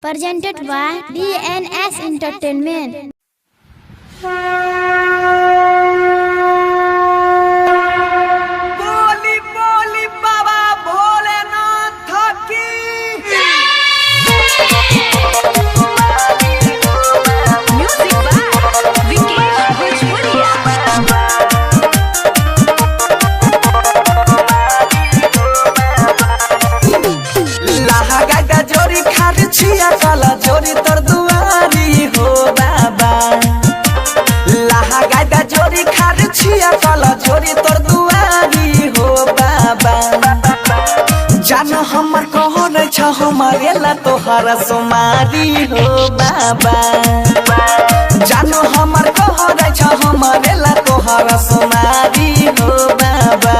Presented by DNS Entertainment. बोली बोली बाबा भोलेनाथ की। Music by Vikesh Bhojpuria. लाहा जोरी खार छिया काला जोरी तर दुआरी हो बाबा। लाहा गादा जोरी खार छिया काला जोरी तर दुआरी हो बाबा। जान हमर कहर छ हमारे ला तोहरा सोमारी हो बाबा। जान हमर कहर छ हमारे ला तोहरा सोमारी हो बाबा।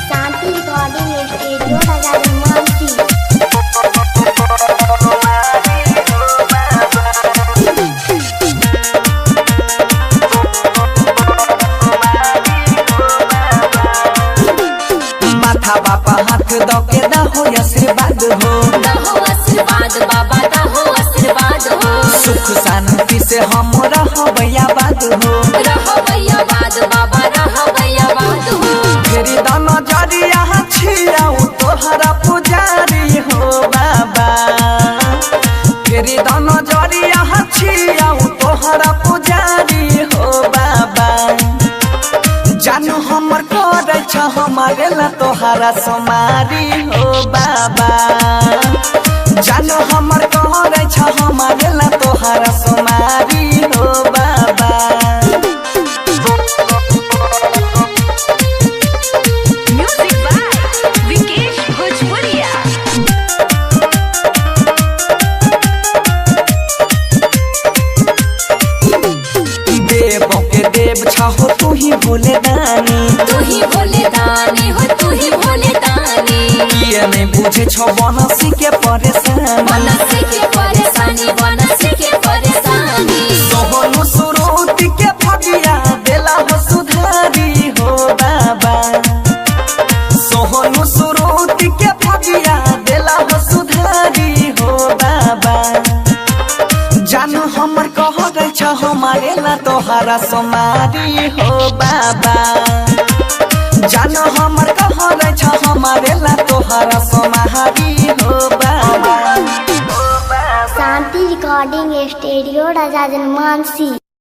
Shanti recording studio Raja Mansi. माथा बापा हाथ दो के दा हो आशीर्वाद हो। दहो आशीर्वाद बाबा, दहो आशीर्वाद हो। सुख शांति से हम रहब आबाद हो। रहो भैया बाद बाबा, रहो भैया बाद हो। फेरी दाना जरिया छियाऊ तोहरा पुजारी हो बाबा। फेरी दाना जरिया छियाऊ तोहरा पुजारी हो बाबा। जानू हमर करे छ हमारे ला तोहरा सोमारी हो बाबा। जानू हमर करे छ हमारे ला तोहरा सोमारी हो बाबा। Music by Vikesh Bhojpuria. देव के देव छहो तू ही भोले दानी। तू ही भोले दानी हो, तू ही भोले दानी। किए नहीं बुझे छो बनसी के परेशानी। बनसी के परेशानी, बनसी के परेशानी। सोहनु सुरुति के भगिया देला हो सुधारी हो बाबा। सोहनु सुरुति के भगिया देला हो सुधारी हो बाबा। जानू हमर कह छ हमारे ला तोहरा सोमारी हो बाबा। जानू हमर कह छ हमारे ला तोहरा सोमारी हो बाबा। Shanti recording studio Raja Mansi.